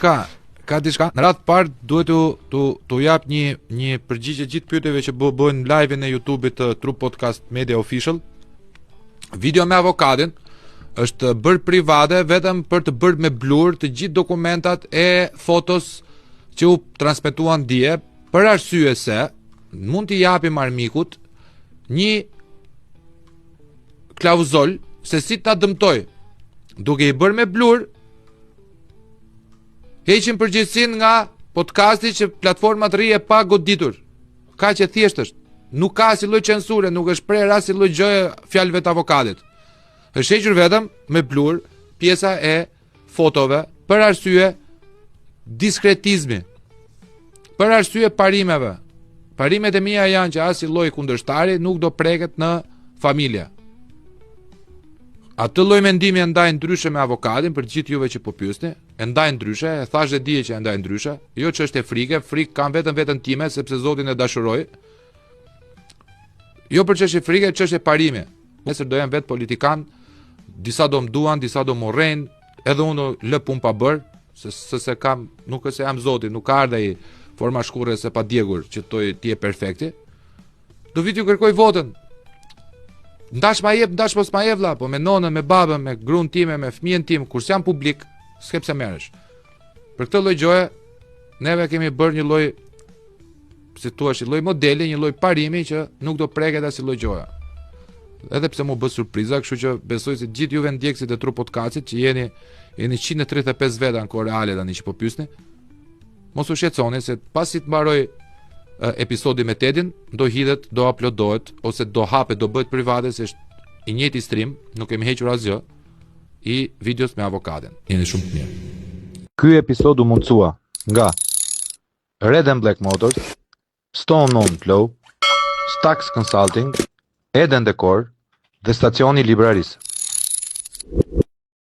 diçka, ka diçka. Në radhë të parë duhet t'u t'u t'u jap një një përgjigje gjithë pyetjeve që bë bëjnë në live-in e YouTube-it të True Podcast Media Official. Video me avokatin është bërë private vetëm për të bërë me blur të gjithë dokumentat e fotos që u transmetuan dje për arsye se mund t'i japim armikut një klauzol se si ta dëmtoj duke i bërë me blur heqim përgjegjësinë nga podcasti që platforma të rrijë pa goditur kaq e thjeshtë është nuk ka asnjë lloj censure nuk është prerë asnjë lloj gjëje fjalëve të avokatit është hequr vetëm me blur pjesa e fotove për arsye diskretizmi, për arsye parimeve. Parimet e mia janë që asnjë lloj kundërshtari nuk do preket në familje. Atë lloj mendimi e ndaj ndryshe me avokatin për gjithë juve që po pyesni, e ndaj ndryshe, e thashë dhe dje që e ndaj ndryshe, jo çështje frike, frikë kam vetëm veten time sepse Zotin e dashuroj. Jo për çështje frike, çështje parimi. Nesër do jem vetë politikan, disa do më duan, disa do më urrejnë, edhe unë do lë punë pa bërë, se se, se kam, nuk është se jam zoti, nuk ka ardhur ai forma shkurre se pa djegur që toj ti je perfekti. Do vi t'ju kërkoj votën. N'dash ma jep, n'dash mos ma jep vlla, po me nonën, me babën, me gruan time, me fëmijën tim, kur s'jam publik, s'ke pse merresh. Për këtë lloj gjoje, neve kemi bërë një lloj si thua, një lloj modeli, një lloj parimi që nuk do preket asnjë lloj gjoja. Edhe pse m'u bë surpriza, kështu që besoj se gjithë juve ndjekësit e True Podcastit që jeni jeni 135 veta në kohë reale tani që po pyesni, mos u shqetësoni se pasi të mbaroj episodi me Tedin, do hidhet, do uploadohet ose do hapet, do bëhet private se është i njëjti stream, nuk kemi hequr asgjë i videos me avokatin. Jeni shumë të mirë. Ky episod u mundësua nga Red and Black Motors, Stone on Flow, Stax Consulting, Eden Decor dhe stacioni i librarisë.